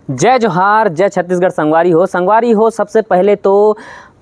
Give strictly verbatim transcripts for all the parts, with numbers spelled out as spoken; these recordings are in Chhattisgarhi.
जय जोहार, जय छत्तीसगढ़ संगवारी हो। संगवारी हो, सबसे पहले तो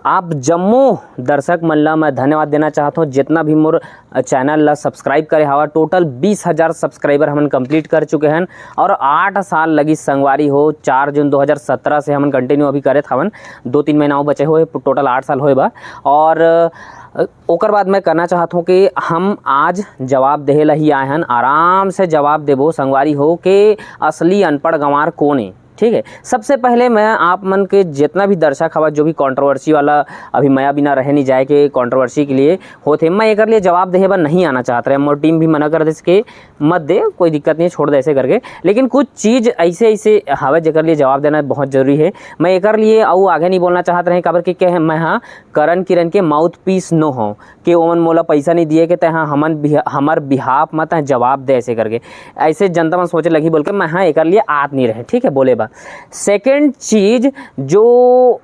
आप जम्मो दर्शक मन ला मैं धन्यवाद देना चाहत हूँ, जितना भी मोर चैनल ला सब्सक्राइब करे हवा। टोटल बीस हजार सब्सक्राइबर हमन कंप्लीट कर चुके हन और आठ साल लगी संगवारी हो। चार जून दो हज़ार सत्रह से हमन कंटिन्यू अभी करत हवन, दो तीन महीना अउ बचे हुए, टोटल आठ साल होए बा। और अ, ओकर बाद मैं कहना चाहत हूँ कि हम आज जवाब देहे ला ही आए हन, आराम से जवाब देबो संगवारी हो के असली अनपढ़ गंवार कोन ए। ठीक है, सबसे पहले मैं आप मन के जितना भी दर्शक हवा, जो भी कंट्रोवर्सी वाला, अभी मया बिना रहे नहीं जाए के कंट्रोवर्सी के लिए होथे, मैं एकर लिए जवाब देहे बर नहीं आना चाहत रहे, मोर टीम भी मना कर देस के मत दे, कोई दिक्कत नहीं, छोड़ दे ऐसे करके। लेकिन कुछ चीज़ ऐसे ऐसे हवे जेकर लिए जवाब देना बहुत जरूरी है। मैं एकर लिए अउ आगे नहीं बोलना चाहत रहे, काबर कि कहे मैं हाँ करण किरण के माउथ पीस नो हो कि ओमन मोला पैसा नहीं दिए कि तैं हाँ हमन बिहा-, हमर बिहाफ म तैं जवाब दे ऐसे करके। ऐसे जनता मन सोचे लगी बोल के मैं हाँ एकर लिए आत नहीं रहे, ठीक है, बोले बा। सेकंड चीज़ जो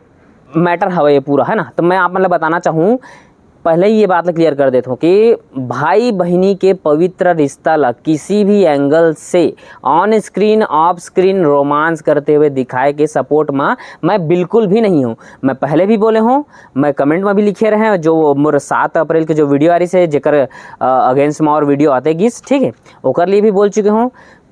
मैटर हवे ये पूरा, है ना, तो मैं आप मन ला बताना चाहूँ, पहले ही ये बात क्लियर कर देता हूँ कि भाई बहिनी के पवित्र रिश्ता ला किसी भी एंगल से on screen of screen romance करते हुए दिखाए के सपोर्ट में मैं बिल्कुल भी नहीं हूँ। मैं पहले भी बोले हूँ, मैं कमेंट में भी लिखे रहे हूँ, जो मोर सात अप्रैल के जो वीडियो आ रही से जेकर अगेंस्ट में और वीडियो आते गिस, ठीक है, ओकर लिए भी बोल चुके हूँ।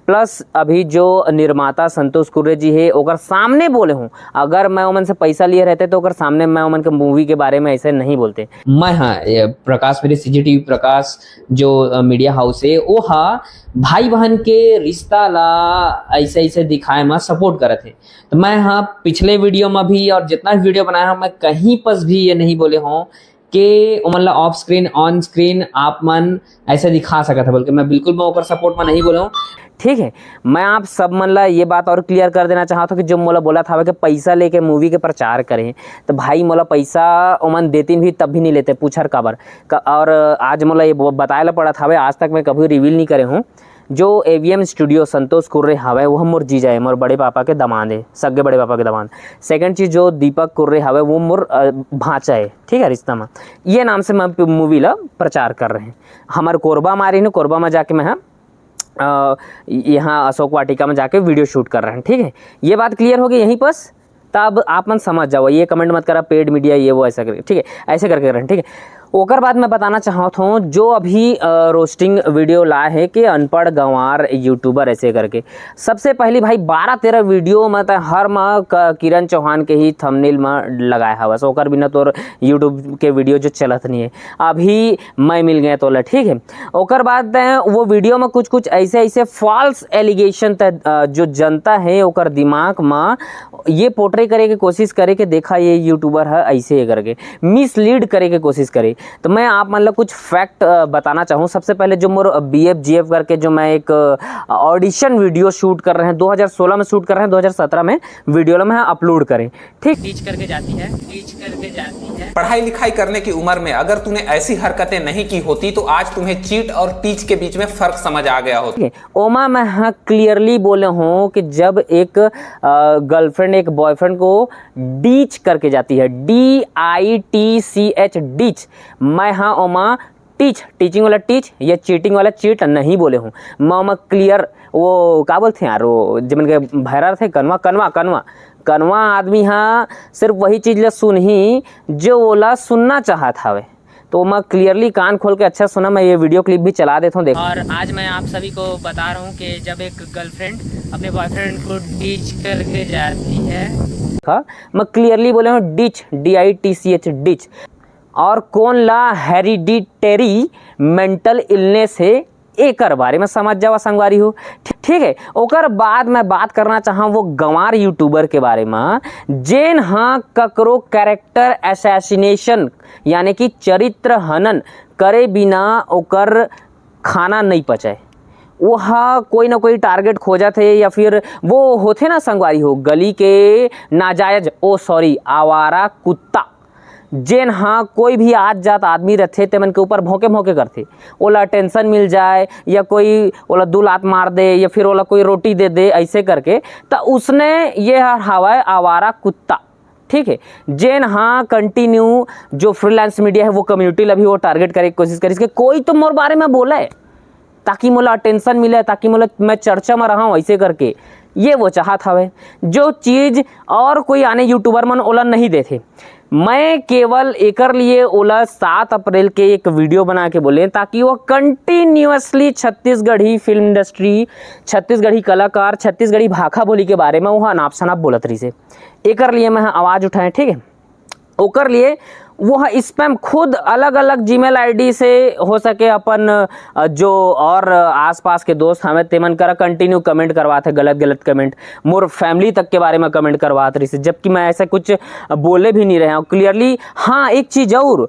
प्लस अभी जो निर्माता संतोष कुर्रे जी है, ओकर सामने बोले हूँ, अगर मैं ओमन से पैसा लिए रहते तो ओकर सामने मैं ओमन के मूवी के बारे में ऐसे नहीं बोलते। मैं हाँ, ये प्रकाश मेरे, सीजीटीवी प्रकाश जो मीडिया हाउस है, वो हा भाई बहन के रिश्ता ला ऐसे ऐसे दिखाए में सपोर्ट करत है। तो मैं हाँ पिछले वीडियो में भी और जितना भी वीडियो बनाया हूँ, मैं कहीं पर भी ये नहीं बोले हूँ कि ओमन ला ऑफ स्क्रीन ऑन स्क्रीन आप मन ऐसे दिखा सकत है बोल के। मैं बिल्कुल मैं ओकर सपोर्ट में नहीं बोले हूँ, ठीक है। मैं आप सब मन ला ये बात और क्लियर कर देना चाहत हूँ कि जो मोला बोलत हवे कि पैसा लेके मूवी के प्रचार करे, तो भाई मोला पैसा ओमन देतिन भी तब भी नहीं लेते, पूछर काबर का। और आज मोला ये ब-, बताए ला पड़त हवे, आज तक मैं कभी रिवील नहीं करे हूँ। जो एवीएम स्टूडियो संतोष कुर्रे हवे, वो मोर जीजा है, मोर बड़े पापा के दामाद है, सगे बड़े पापा के दामाद। सेकंड चीज़ जो दीपक कुर्रे हवे, वो मोर अ, भांचा है, ठीक है, रिश्ता में। ये नाम से मैं मूवी ला प्रचार कर रहे हैं। हमर कोरबा में आ रही ना, कोरबा में जाके मैं हाँ अ, यहाँ अशोक वाटिका में जाके वीडियो शूट कर रहे हैं, ठीक है। ये बात क्लियर होगी यहीं पर। तब आप मन समझ जाओ, ये कमेंट मत करा पेड मीडिया ये वो ऐसा करके, ठीक है, ऐसे करके कर रहे हैं, ठीक है। ओकर बाद मैं बताना चाहत हूँ जो अभी रोस्टिंग वीडियो लाए है कि अनपढ़ गंवार यूट्यूबर ऐसे करके। सबसे पहली भाई बारह तेरह वीडियो में त हर म क-, किरण चौहान के ही थंबनेल में लगाए हवस, ओकर बिना तोर यूट्यूब के वीडियो जो चलत नहीं है। अभी मैं मिल गया तोला, ठीक है। ओकर बाद तैं वो वीडियो में कुछ कुछ ऐसे ऐसे फॉल्स एलिगेशन तय, अ, जो जनता है ओकर दिमाग में ये पोर्ट्रे करे के कोशिश करे कि देखा ये यूट्यूबर है ऐसे ये करके मिसलीड करे के कोशिश करे। तो मैं आप मन ला कुछ फैक्ट बताना चाहूँ। सबसे पहले जो मोर बीएफ जीएफ करके जो मैं एक ऑडिशन वीडियो शूट कर रहे हैं, दो हज़ार सोलह में शूट कर रहे हैं, दो हज़ार सत्रह में वीडियो ला मैं अपलोड करें, ठीक। टीच करके जाती है, टीच करके जाती है। पढ़ाई लिखाई करने की उम्र में अगर तूने ऐसी हरकतें नहीं की होती तो आज तुम्हें चीट और टीच के बीच में फर्क समझ आ गया होता। ठीक है, ओमा मैं हाँ क्लियरली बोले हूँ कि जब एक गर्लफ्रेंड एक बॉयफ्रेंड को डीच करके जाती है, D I T C H, ditch, मैं हाँ ओमा टीच, टीचिंग वाला टीच या चीटिंग वाला चीट नहीं बोले हूँ। मैं ओमा क्लियर, वो का बोलते हैं यार, वो जमन के भैरा थे कनवा, कनवा, कनवा, कनवा आदमी हाँ सिर्फ वही चीज़ ला सुनही जो ओला सुनना चाहत हवे। तो मैं क्लियरली कान खोल के अच्छा सुना, मैं ये वीडियो क्लिप भी चला देता हूँ, देखो। और आज मैं आप सभी को बता रहा हूँ कि जब एक गर्लफ्रेंड अपने बॉयफ्रेंड को डीच करके जाती है। हाँ, मैं क्लियरली बोले हूँ ditch, D I T C H, ditch. और कोन ला हेरिडिटरी मेंटल इलनेस है, एकर बारे में समझ जावा संगवारी हो। ठी-, ठीक है, ओकर बाद मैं बात करना चाहा वो गंवार यूट्यूबर के बारे में, जेन हाँ ककरो कैरेक्टर असैसिनेशन यानी कि चरित्र हनन करे बिना ओकर खाना नहीं पचे। वो हा कोई ना कोई टारगेट खोजत है या फिर वो होथे ना संगवारी हो गली के नाजायज, ओ सॉरी, आवारा कुत्ता, जेन हाँ कोई भी आत जात आदमी रथे तेमन के ऊपर भौंके भौंके करथे, ओला अटेंशन मिल जाए या कोई ओला दू लात मार दे या फिर ओला कोई रोटी दे दे ऐसे करके, त उसने ये हर हवाए आवारा कुत्ता, ठीक है, जेन हाँ कंटिन्यू जो फ्रीलांस मीडिया है वो कम्युनिटी ला भी वो टारगेट करे के कोशिश करिस कि कोई तो मोर बारे में बोले ताकि मोला अटेंशन मिले, ताकि मोला मैं चर्चा में रहा ऐसे करके। ये वो चाहत हवे, जो चीज और कोई आने YouTuber मन ओला नहीं देथे। मैं केवल एकर लिए ओला सात अप्रैल के एक वीडियो बना के बोले, ताकि वो continuously Chhattisgarhi film industry, Chhattisgarhi कलाकार, छत्तीसगढ़ी भाखा बोली के बारे में वो अनाप शनाप बोलत रहिसे। एकर लिए मैं आवाज़ उठाए, ठीक है। ओकर लिए वो स्पैम खुद अलग अलग जीमेल आईडी से, हो सके अपन अ, जो और आसपास के दोस्त हमें, तेमन करा कंटिन्यू कमेंट करवात है, गलत गलत कमेंट, मोर फैमिली तक के बारे में कमेंट करवात रहिसे, जबकि मैं ऐसा कुछ बोले भी नहीं रहे हूँ क्लियरली। हाँ, एक चीज़ और,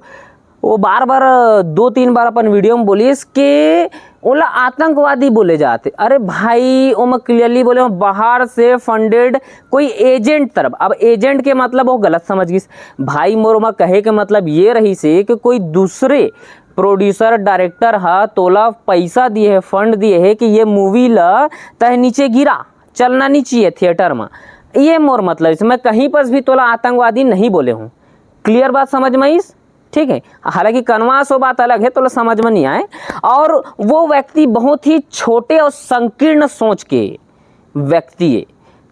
वो बार बार, दो तीन बार अपन वीडियो में बोलिस कि ओला आतंकवादी बोले जाते। अरे भाई, ओमा क्लियरली बोले, बाहर से फंडेड कोई एजेंट तरफ। अब एजेंट के मतलब वो गलत समझ गिस। भाई, मोर ओमा कहे के मतलब ये रहिसे कि कोई दूसरे प्रोड्यूसर, डायरेक्टर हा तोला पैसा दिए है, फंड दिए है कि ये मूवी ला तह नीचे गिरा, चलना नहीं चाहिए थिएटर में। ये मोर मतलब, इसमें कहीं पर भी तोला आतंकवादी नहीं बोले हूँ। क्लियर बात समझ में आइस? ठीक है, हालांकि कनवास वो बात अलग है, तोला समझ में नहीं आए। और वो व्यक्ति बहुत ही छोटे और संकीर्ण सोच के व्यक्ति है,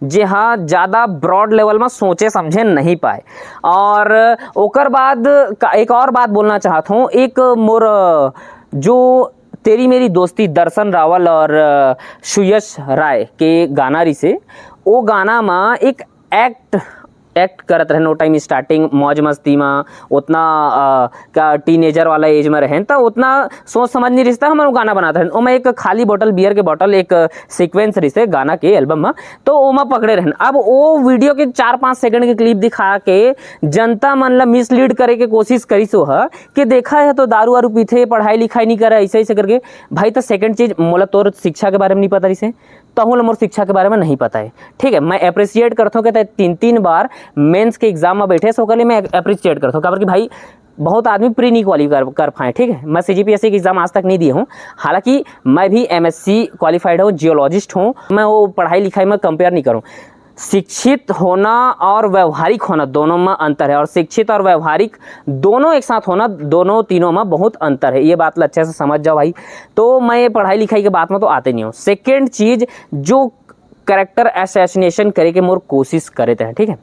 जे हाँ ज़्यादा ब्रॉड लेवल में सोचे समझे नहीं पाए। और ओकर बाद का-, एक और बात बोलना चाहत हूँ, एक मोर जो तेरी मेरी दोस्ती दर्शन रावल और अ, सुयश राय के गाना रिसे, वो गाना में एक एक्ट एक्ट करत रहन, वो टाइम स्टार्टिंग मौज मस्ती में, उतना अ, का टीनेजर वाला एज में रहन, तो उतना सोच समझ नहीं रिहिस, हमन वो गाना बनात रहन। ओमा एक खाली बॉटल, बियर के बॉटल, एक सीक्वेंस रिहिसे गाना के एल्बम में, तो ओमा पकड़े रहन। अब वो वीडियो के चार पाँच सेकंड के क्लिप दिखा के जनता मन ला मिसलीड करे के कोशिश करिस वो ह कि देखा है तो दारू वारू पीथे, पढ़ाई लिखाई नहीं करे, ऐसे ऐसे करके। भाई, तो सेकंड चीज, मोला तोर शिक्षा के बारे में नहीं पता रिहिसे, तहूँ ला मोर शिक्षा के बारे में नहीं पता है, ठीक है। मैं अप्रिशिएट करथों कि तैं तीन तीन बार मेंस के एग्जाम में बैठे, सो ओकर लिए मैं अप्रिशिएट करथों, काबर कि भाई, बहुत आदमी प्री नहीं क्वालिफाई कर, कर पाए, ठीक है। मैं सीजीपीएससी के एग्जाम आज तक नहीं दिए हूँ, हालांकि मैं भी एमएससी क्वालिफाइड हूँ, जियोलॉजिस्ट हूँ। मैं वो पढ़ाई लिखाई में कंपेयर नहीं करूँ। शिक्षित होना और व्यवहारिक होना, दोनों में अंतर है। और शिक्षित और व्यवहारिक दोनों एक साथ होना, दोनों तीनों में बहुत अंतर है। ये बात ला अच्छे से समझ जाओ भाई। तो मैं ये पढ़ाई लिखाई के बात में तो आते नहीं हूँ। सेकेंड चीज़, जो कैरेक्टर असैसिनेशन करे के मोर कोशिश करे ते हैं, ठीक है,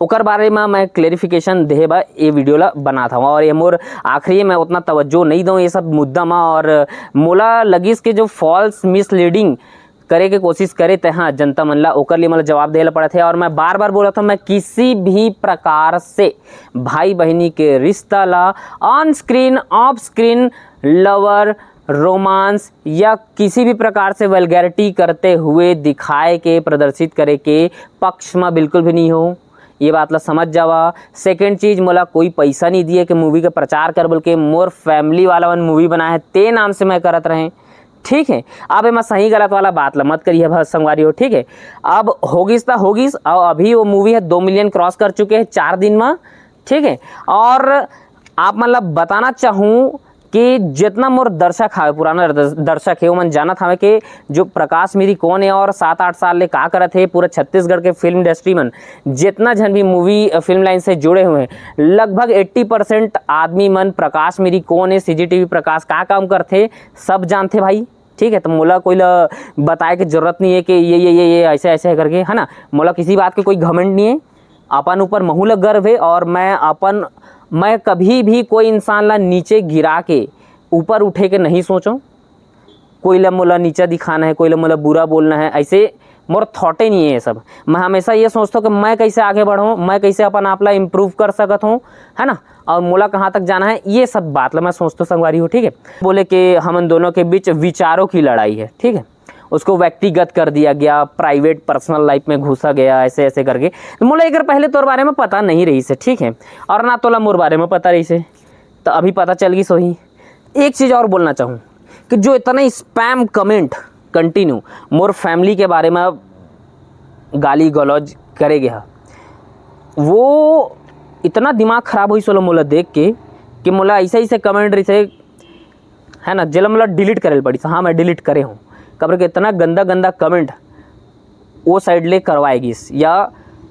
ओकर बारे में मैं क्लेरिफिकेशन देहे बर ये वीडियो ला बनात हूँ। और ये मोर आखिरी, मैं उतना तवज्जो नहीं दूँ ये सब मुद्दा में। और मोला लगिस के जो फॉल्स मिसलीडिंग करे के कोशिश करे ते, हाँ, जनता मन ला, ओकर लिए मोला जवाब देहे ला पड़त है। और मैं बार बार बोलत हूँ, मैं किसी भी प्रकार से भाई बहिनी के रिश्ता ला on screen, of screen, lover, romance या किसी भी प्रकार से वल्गैरिटी करते हुए दिखाए के, प्रदर्शित करे के पक्ष में बिल्कुल भी नहीं हो। ये बात ला समझ जावा। सेकेंड चीज, मोला कोई पैसा नहीं दिए कि मूवी का प्रचार कर बोल के, मोर फैमिली वाला मन मूवी बनाए है, ते नाम से मैं करत रहे, ठीक है। अब एमा सही गलत वाला बात ला मत करिए भा संगवारी हो, ठीक है। अब होगिस ता होगिस, और अभी वो मूवी है दो मिलियन क्रॉस कर चुके हैं चार दिन में, ठीक है। और आप मन ला बताना चाहूँ कि जितना मोर दर्शक हवे, पुराना दर्श-, दर्शक है, वो मन जानत हवे कि जो प्रकाश मिरी कौन है और सात आठ साल ले का करत है पूरा छत्तीसगढ़ के फिल्म इंडस्ट्री मन, जितना झन भी मूवी, अ, फिल्म लाइन से जुड़े हुए हैं, लगभग एट्टी परसेंट आदमी मन प्रकाश मिरी कौन है, सीजीटीवी प्रकाश का काम करथे, सब जानथे भाई, ठीक है। तो मोला कोई ला बताए के जरूरत नहीं है कि ये, ये, ये, ये ऐसे, ऐसे है करके, है ना। मोला किसी बात के कोई घमंड नहीं है, अपन ऊपर महू ला गर्व है। और मैं अपन, मैं कभी भी कोई इंसान ला नीचे गिरा के ऊपर उठे के नहीं सोचो। कोई ला मोला नीचा दिखाना है, कोई ला मोला बुरा बोलना है, ऐसे मोर थॉटे नहीं है ये सब। मैं हमेशा ये सोचता हूँ कि मैं कैसे आगे बढ़ूँ, मैं कैसे अपन आप ला इम्प्रूव कर सकत हूँ, है ना, और मोला कहाँ तक जाना है, ये सब बात ला मैं सोचता हूँ संगवारी हो, ठीक है। बोले कि हमन दोनों के बीच विचारों की लड़ाई है, ठीक है, उसको व्यक्तिगत कर दिया गया, प्राइवेट पर्सनल लाइफ में घुसा गया, ऐसे ऐसे करके। तो मोला एकर पहले तोर बारे में पता नहीं रहिसे, ठीक है, और ना तोला मोर बारे में पता रहिसे, तो अभी पता चल गई सोही। एक चीज़ और बोलना चाहूँ कि जो इतना स्पैम कमेंट कंटिन्यू मोर फैमिली के बारे में गाली गलौज करे गया, वो इतना दिमाग खराब होइस ओला मोला देख के कि मोला ऐसे ऐसे कमेंट रहिसे, है ना, जेला मोला डिलीट करे ल पड़िस। हाँ, मैं डिलीट करे हूँ, काबर कि इतना गंदा गंदा कमेंट वो साइड ले करवाए गिस या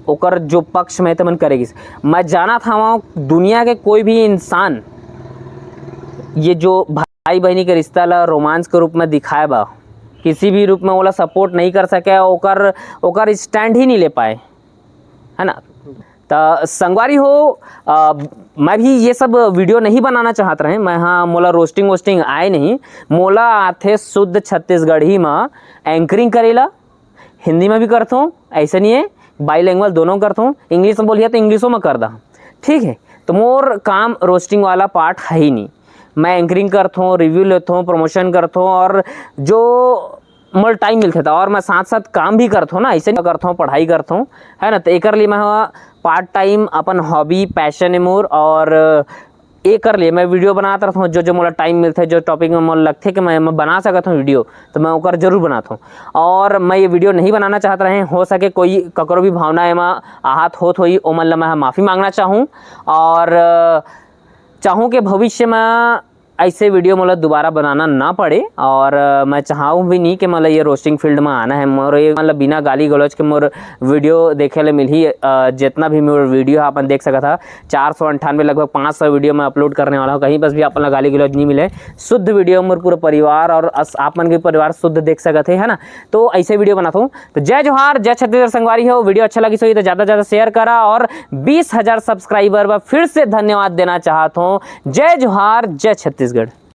ओकर जो पक्ष में तेमन करे गिस। मैं जानत हवं, दुनिया के कोई भी इंसान ये जो भाई बहनी के रिश्ता ला रोमांस के रूप में दिखाए बा, किसी भी रूप में ओला सपोर्ट नहीं कर सके, ओकर ओकर स्टैंड ही नहीं ले पाए, है ना। त संगवारी हो, अ, मैं भी ये सब वीडियो नहीं बनाना चाहत रहे। मैं, हाँ, मोला रोस्टिंग वोस्टिंग आए नहीं, मोला आथे शुद्ध छत्तीसगढ़ी म एंकरिंग करेला। हिंदी में भी करथों, ऐसे नहीं है, बाईलिंगुअल दोनों करथों। इंग्लिश में बोलिए तो इंग्लिशों में कर दा, ठीक है। तो मोर काम रोस्टिंग वाला पार्ट है ही नहीं। मैं एंकरिंग करथों, रिव्यू लेथों, प्रमोशन करथों और जो मोर टाइम मिलथे त, और मैं साथ साथ काम भी करथों ना, ऐसे नहीं करथों, पढ़ाई करथों, है ना। तो एकर लिए मैं पार्ट टाइम अपन हॉबी, पैशन है मोर, और एकर लिए मैं वीडियो बनात रहथों। जो जो मोला टाइम मिलथे, जो टॉपिक में मोला लगथे कि मैं एमा बना सकत हूँ वीडियो, तो मैं ओकर जरूर बनात हूँ। और मैं ये वीडियो नहीं बनाना चाहत रहे, हो सके कोई ककरो भी भावना एमा आहत होत होई, ओमन ला मैं माफ़ी मांगना चाहूँ। और अ, चाहूँ कि भविष्य में ऐसे वीडियो मोला दोबारा बनाना ना पड़े, और अ, मैं चाहूँ भी नहीं कि मतलब ये रोस्टिंग फील्ड में आना है। मोर ये मतलब बिना गाली गलौज के मोर वीडियो देखे ले मिलही। अ, जितना भी मोर वीडियो है, अपन देख सकत हा, चार सौ अंठानवे, लगभग पाँच सौ वीडियो मैं अपलोड करने वाला हूँ। कहीं बस भी अपन ला गाली गलौज नहीं मिले, शुद्ध वीडियो मोर पूरा परिवार और अस-, आप मन के परिवार शुद्ध देख सकत है, है ना। तो ऐसे वीडियो बनाता हूँ। तो जय जोहार, जय छत्तीसगढ़ संगवारी हो। वीडियो अच्छा लगिस होही तो ज़्यादा से ज़्यादा शेयर करा, और बीस हज़ार सब्सक्राइबर बर फिर से धन्यवाद देना चाहत हूँ। जय जोहार, जय छत्तीसगढ़।